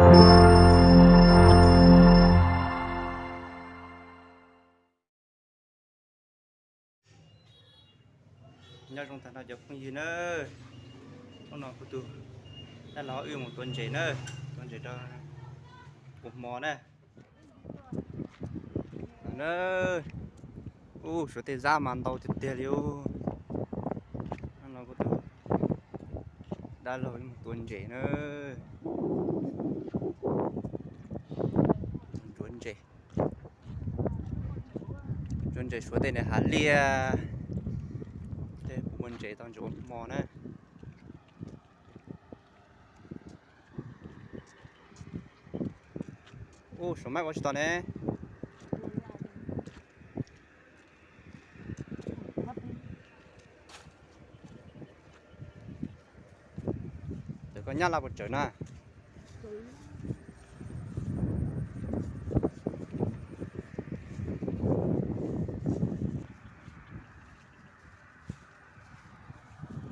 Nyob zoo tag nrho cov phooj ywg na, hnub no kuv tus dab laug wb mus tuav ntses na, tuav ntses rau ua hmo na. Ub, suav tej zab mas ntau tiag tiag li ub. Hnub no kuv tus dab laug wb mus tuav ntses na, ntsuav ntses. Ntsuav ntses suav tej niag hav liaj, tej puas muaj ntses tau ntses ua hmo na. Ub, suav mab ua tsis tau ne. Ces koj nyab laj puas tsawm na?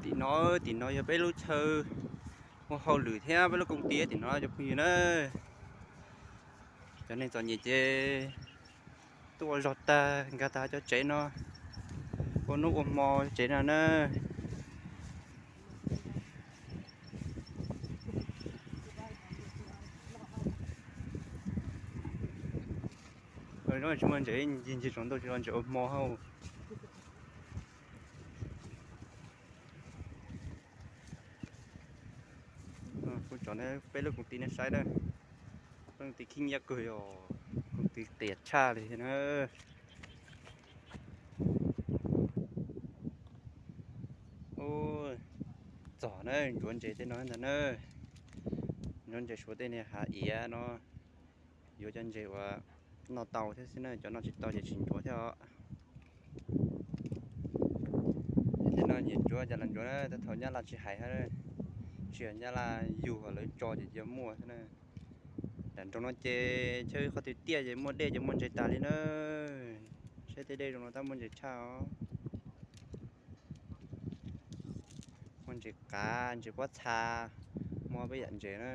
Tim no, tim no yog peb lub chaw ua hauj lwm thiab peb lub koom ti tim no cov phooj ywg na. Cov neeg txom nyem ces tuaj ua zog tag nkag tag cov tsev no, ua hnub ua hmo tsev no na. Tsis muaj ntses, ncig ncig tsaus ntuj tsis los ntses ua hmo hauj. Kuv tsom peb lub koom ti nej saib na, peb koom ti khib nyiab kawg, yog koom ti tias tshaj li na. Ub, txog na, ntsuav ntses tej no ntag na. Ntsuav ntses suav tej niag hav iav no, yuav cov ntses uas noj tau thiab xwb na, cov noj tsis tau ces tsis ntsuav thiab os. Tej no nyiam ntsuav cas los ntsuav na, tej thaum nyab laj tsis hais, tsis yog nyab laj yug lawv tso ces cia muaj xwb na. Nram nroog no ces chaw qhov twg tiaj ces muaj dej ces muaj ntses tas li na. Saib tej dej zoo no tab muaj ntses tshaj os. Muaj ntses qav, ntses pob txha, muaj peb yam ntses na.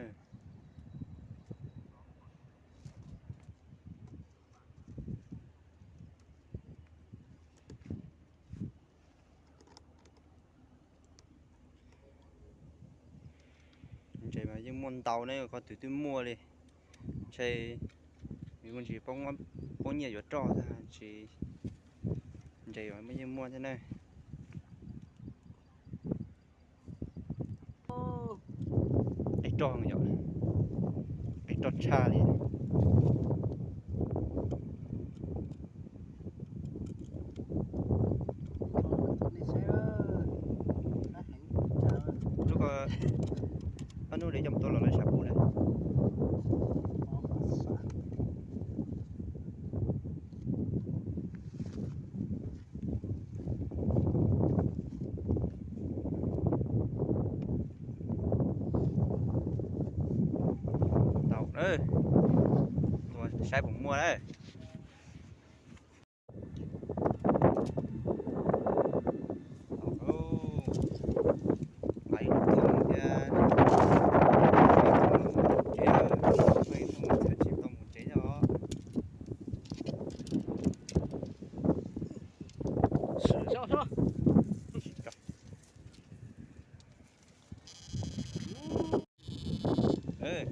Ntses mas yeej muaj ntau ne, qhov twg twb muaj li. Ntshe muaj ntsis poob nyiaj yuav roj tag tsis, ntses mas yeej muaj thiab na. Qis roj, qis roj tshaj li. Lub ko ob hnub li coj mus tua los lawv sab pum na. Tau na, tua saib puas muaj na. Ib thooj thiab, ib thooj mus tsev, ib thooj mus tsev thiab os.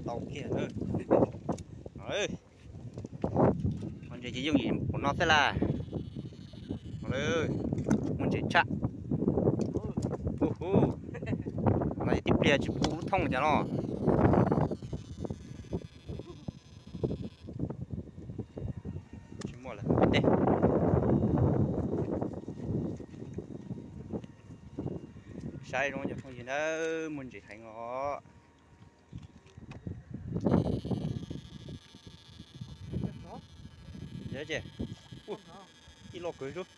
Tau kiag. Muaj ntses ces yooj yim mus no xwb las. Muaj ntses tshaj. Hu hu, no tib pliag tsis pub thooj cas no. Tsis muaj lawm ntej. Saib zoo cov phooj ywg nawb, muaj ntses heev os. Ces ib loj kawg xwb.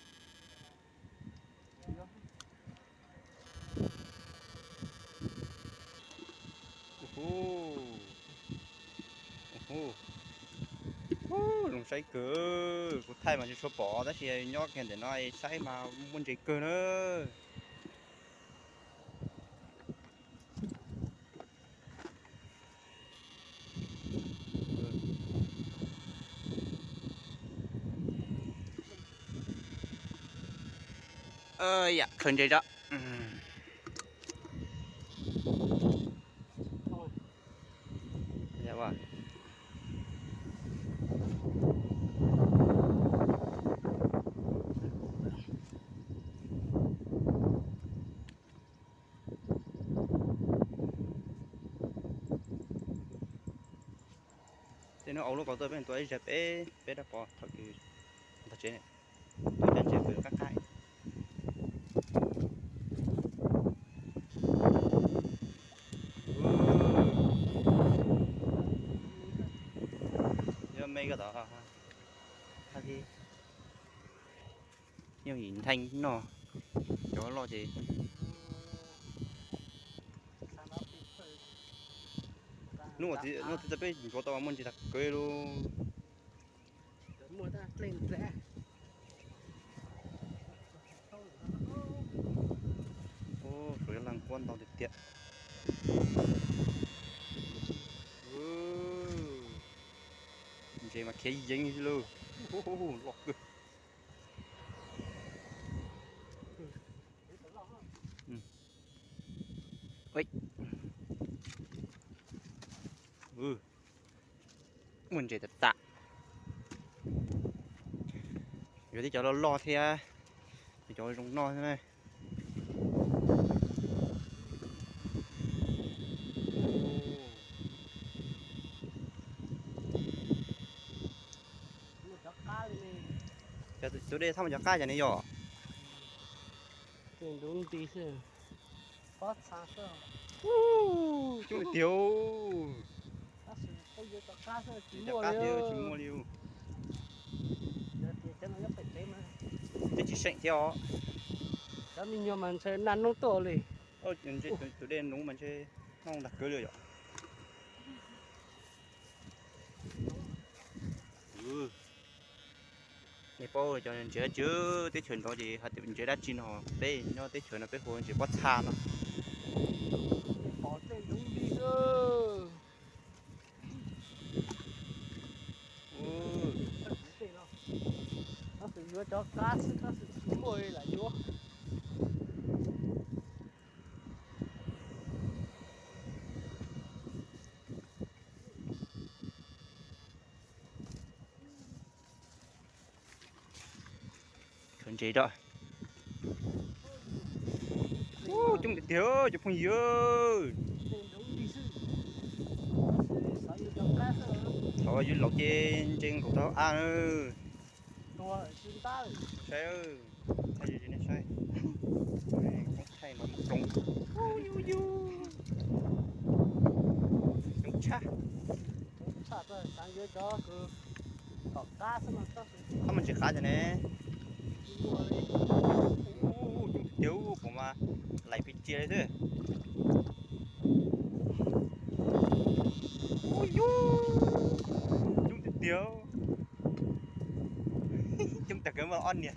Hu, hu, zoo saib kawg. Kuv thaij mas tsis tshua pom tab sis nyob kiag ntawm no saib mas muaj ntses kawg na. Yam khaws ntses tso. Tej hnub au lub qhov tuaj peb tua ib zag peb peb rab pov thaum kws ntog tsev ne, tua cov ntses pw qab qab. Yuav me ko tod hab li. Yeej yim ntheej no, cov loj ces. Hnub txiv tau peb ntsuav tau muaj ntses tag kawg li. Suav yuav laag quab ntau tiag tiag. Ntses mas khiav yeev li lawm. Loj kawg. Muaj ntses tas tas. Yuav tib cov loj loj thiab, cov zoo noj thiab na. Tus dej thaj mas cov qab cas ne yom. Coob tiag tiag. Cov qab tsis muaj li. Twb tsis seem thiab os. Cov me nyuag mas ntshe naj noob tuaj li. Tus dej noob mas ntshe noob ntag kawg li yom. Nej paub cov ntses dab tsi, teb chaws nrov ces hais tias ntses dab tsi no, peb nyob teb chaws no peb hu ntses pob txha no. Tab sis yuav cov qab xwb tab sis tsis muaj li lam yuav. Khaws ntses rau. Coob tiag tiag cov phooj ywg. Thaum yus laus ces ntses nkaum tau av. Saib, thaij nej saib. Koob thaij los mus ploog. Coob tshaj. Qab mas ntses qab cas ne. Coob tiag tiag, kuv mas laim pes tsia li xwb. Ub yus, coob tiag tiag. Coob tag kawg mas ob niag.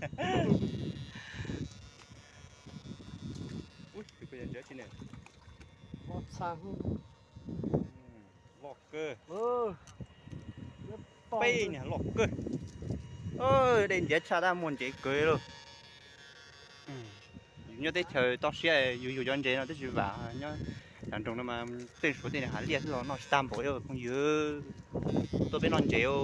Ub, tus ko yog ntses tsi ne. Loj kawg. Peb niag loj kawg. Dej ntiav tshaj tab muaj ntses kawg lauj. Yus nyob teb chaws toj siab yus yug cov ntses no twb tsis vam, nyob nram nroog no mas tej suav tej hav liaj xwb los noj tsis tag npaum li phooj ywg. Tuaj peb noj ntses os.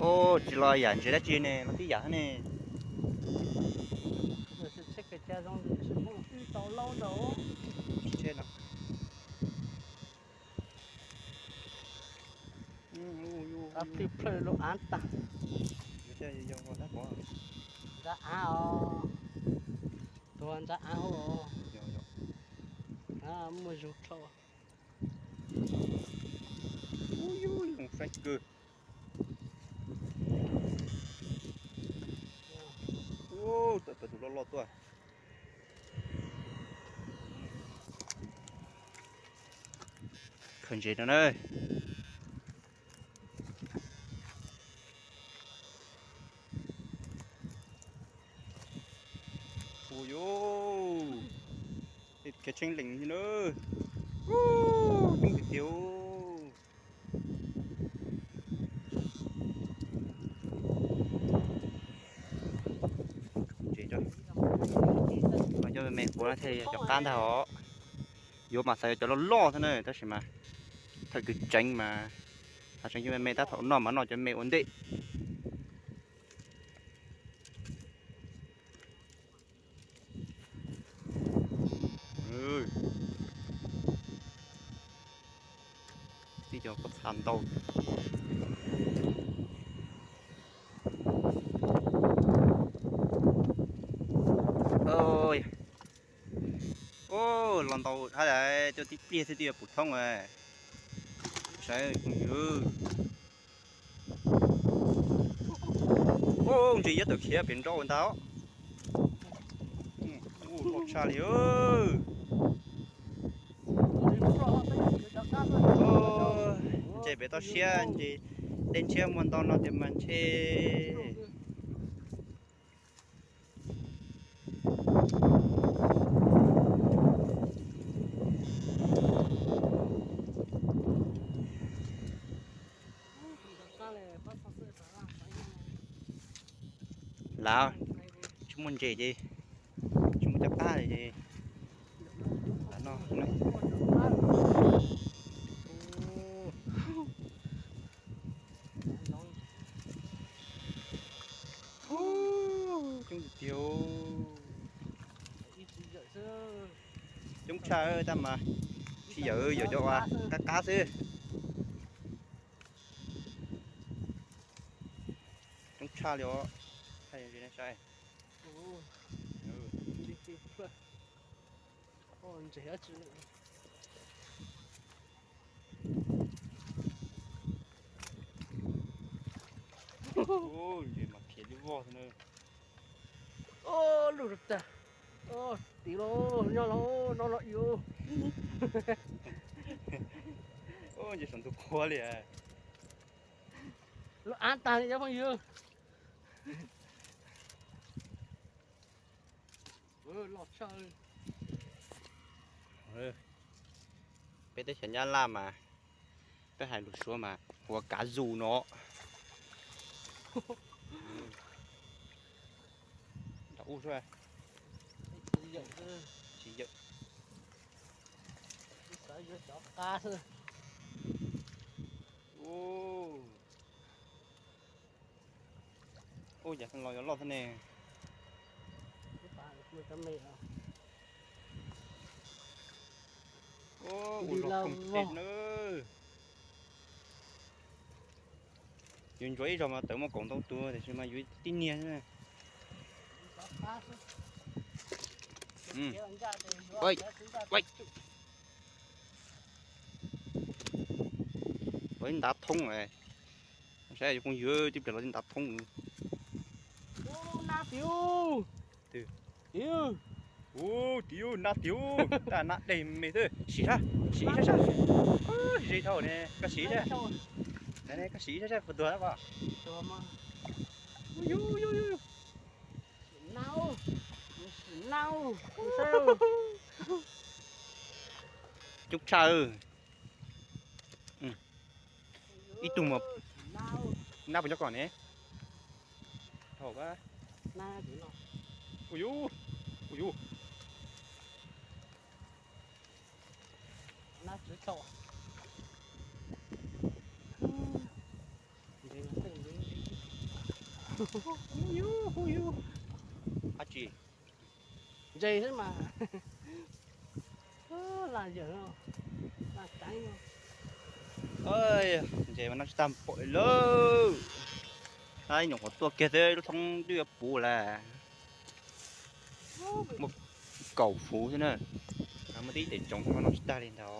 Os, tsis los yam ntses dab tsi ne, los tib yam ne. Ntsa av os, tuag ntsa av os. Muaj zug dlhau. Ub, zoo saib kawg. Ub, tawm tus loj loj tuaj. Khaws ntses rau na. Ub yus, Tseeb lees li na. Coob tiag tiag. Cov me me quav no thiaj yog cov qab ntag os. Yuav mas xav yuav cov loj loj xwb na, tab sis mas thaum twg tseev mas xav tseev cov me me, tab thaum noj mas noj cov me ua ntej. Tib cov pob txha ntau. Los ntau hab, tuaj tib pliag xwb twb yuav puv thoob. Saib phooj ywg. Ntses yuav tawm khiav pem nrau ntag. Loj tshaj li. Ntses pem toj siab, ntses dej ntshiab muaj ntau no tias mas ntshe. Lav, tsis muaj ntses ces tsis muaj cov qab li ces lav noj. Coob tiag. Coob tshaj tab mas tsis yawm, yawm cov uas qab qab xwb. Coob tshaj li os. Saib. Ntses mas khiav li vog xwb na. Lug rau tag. Tiv los nyob los no los yus. Ntses saum ntug qhua li. Lub av tag li cov phooj ywg. Peb teb chaws Nyab Laj mas peb hais lus Suav mas hu ua kav zus no. Nram ub xwb. Tsis yawm. Ub, yam los yuav loj thiab ne. Ub, ua zog koog tes na. Yuav ntsuav ib zaug mas tawm muaj kaum ntau tus tiam sis mas yuav tib niag xwb. Los ib ntav thoob, saib phooj ywg, tib pliag los ib ntav thoob. Ub, nab tiag. Ub, tiag, nab tiag, tab nab deg me xwb. Sim sab, sim sab sab. Ze dhau ne, koj sim sab. Koj sim sab sab puas tuag na. Coob tshaj. Ib tug mas nab puas nyob ko ne. Dhau. Ua yus, ua yus. Ab tsi. Ntses xwb mas. Laj yawm, laj teeb. Ntses mas noj tsis tag npaum li lawm. Ib nyuam qhuav tuaj kiag xwb lub thoob twb yuav puv lawm. Muaj kaum fuv xwb na. Muaj tib tes tsoov mas noj tsis tag li ntag.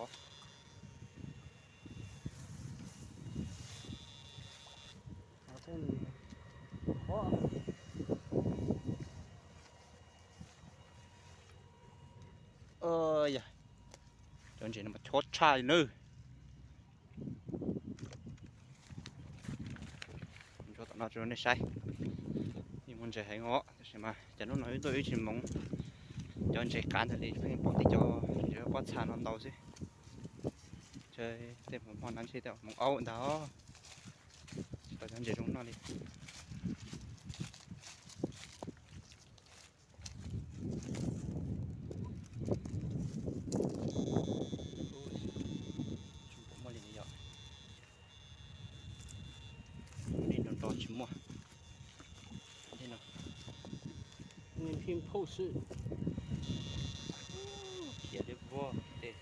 Yog, cov ntses no mas chob tshaj li nawb. Ntsuas tom no rau nej saib. Yeej muaj ntses heev os, tab sis mas cas hnub no wb tuaj wb tsis hmoov, Cov ntses qav ntag li, pheej pom tej cov ntses pob txha no ntau xwb. Tej hmo no ntshe hmoov aub ntag, tsis tau cov ntses zoo noj li. Tsis muaj li no, nrov nrov tsis muaj. Nws phim phauj xwb. Khiav liab vog tej.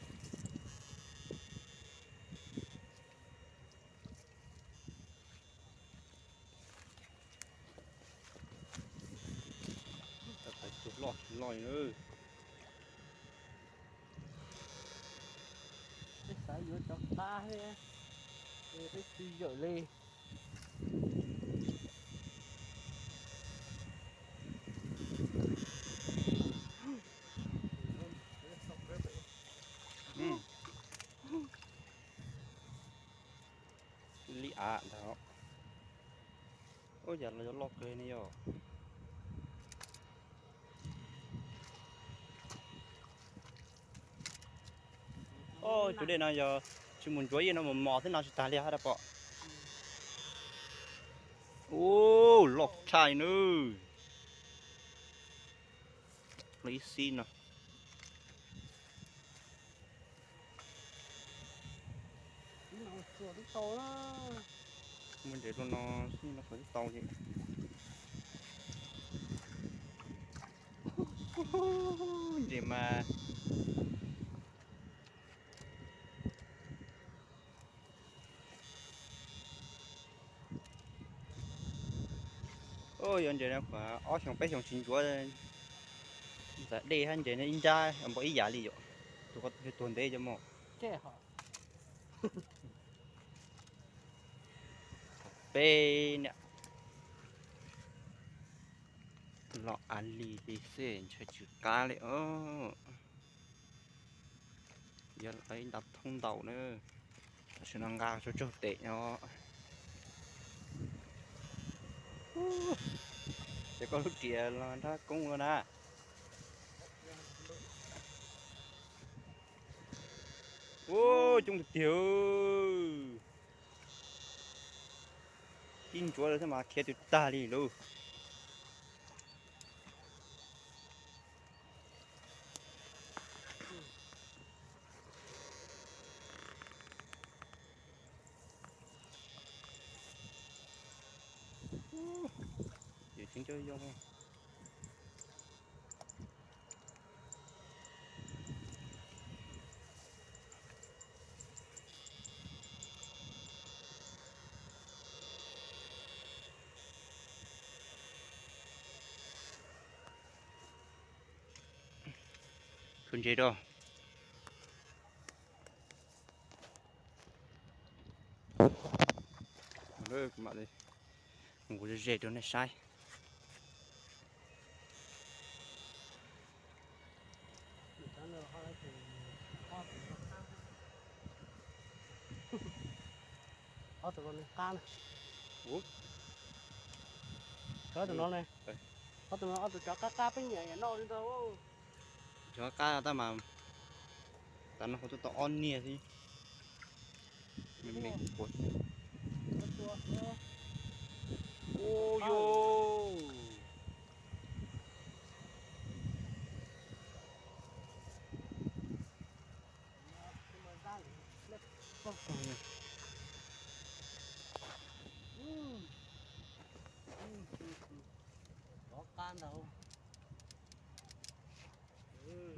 Tau pais tus loj tsis loj li. Peb xav yuav cov qab thiab, peb tsis zawm li. Li av ntag. Ua cas los yuav loj kawg ne yom. Tus dej no yog tsis mus ntsuav yeej no mos mos xwb no tsis tas li hab dab pom. Ub, loj tshaj nawb. Loj ib xib no. Muaj ntses dua no xwb no puas tau li. Ntses mas. Ub, yuav ntses no kuv ob xyoos peb xyoos tsis ntsuav, ntxhais dej hab ntses no ib nrab npaum ib yam li yom. Tus qhov twg tuag ntev cov mog. Peb niam los av li li xwb ntshe tsis qab li os. Yog ib nta thoob ntaus na, tam sim no nqa tsaug tsaug tes no. Ces koj lub riam los nrab koob ua na. Ub, coob tiag tiag. Ib ntsuav lawm xwb mas khiav twb tag li lauj. Yus tsis nco yoo. Khaws ntses rau. Kuv mam li mus ze ze rau nej saib. Ob tug no nws qab na. Ob tug no ne, ob tug no ob tug cov qab qab peb nyiam noj li ntag. Cov qab tab mas tas no kuv twb tau ob niag xwb. Me me kuv. Ub yo.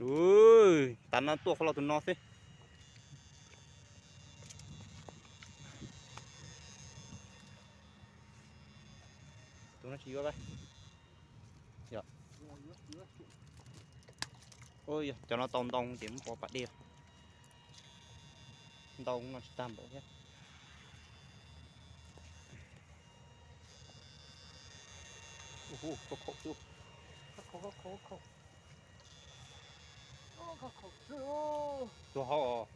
Ui, tas no tuaj qhov los tus no xwb. Tus no tsis yuav. Yog. Ua yog cov no tau ntoo ces muab pov pas dej. Ntoo no tsis tag npaum thiab. Ua hu, khaub khaum xwb. Tuag hauv os.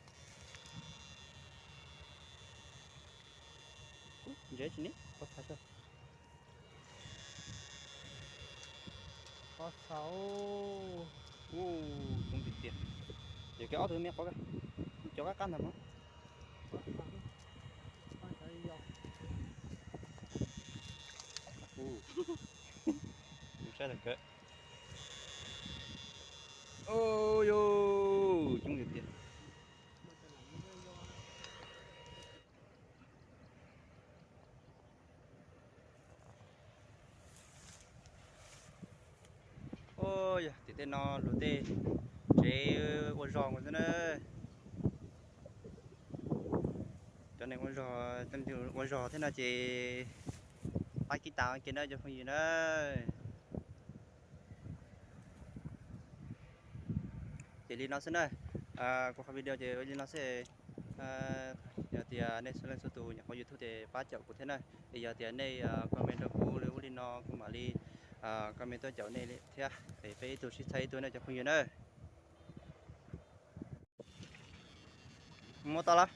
Ntses tsis ne, pob txha. Pob txha. Ub, coob tiag tiag. Ces koj ob tug me qhov, cov qab qab ntag mas. Ub, saib lawm kawg. Ub, yus, coob tiag tiag. Ub, yog tim tej no luag tej tsev ua zog nkaus xwb na. Cov neeg ua zog, ua zog thiab no ces pab kib tas ua ke na cov phooj ywg na. Ces li no xwb na, kuv qhov video ces ua li no xwb. Yog tias nej txhua leej txhua tus nyuam qhuav YouTube ces pab caum kuv thiab na. Es yog tias nej comment rau kuv li ub li no kuv mam li comment tuaj caum nej thiab. Es peb ib tug sib txhawb ib tug na cov phooj ywg na. Muab tau lawm.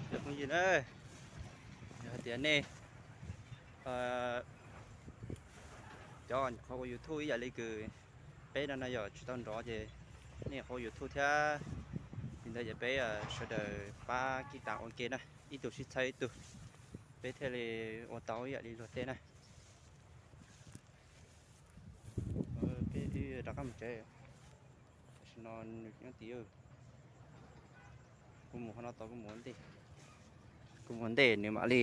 Cov phooj ywg na, yog hais tias nej cov nyuam qhuav ua YouTube ib yam li kws peb no no yog tsis tau nrov ces nej nyuam qhuav ua YouTube thiab li ntawd ces peb sawv daws pab kib tas ua ke na, ib tug sib txhawb ib tug, peb thiaj li ua tau ib yam li luag tej na. Peb rov qab mus tsev, tam sim no nws nyob tid. Kuv mus qhov no tod, kuv mus ua ntej, kuv mus ua ntej nws mam li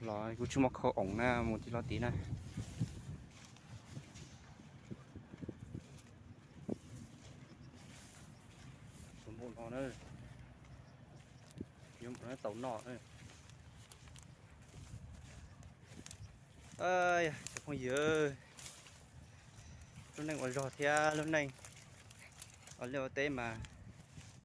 los, kuv tsis muaj khau oom na, mus tim los tid na. Tus npau no na, yuav mus tau noj na. Cov phooj ywg, lub neej ua zog thiab lub neej ua liaj ua teb mas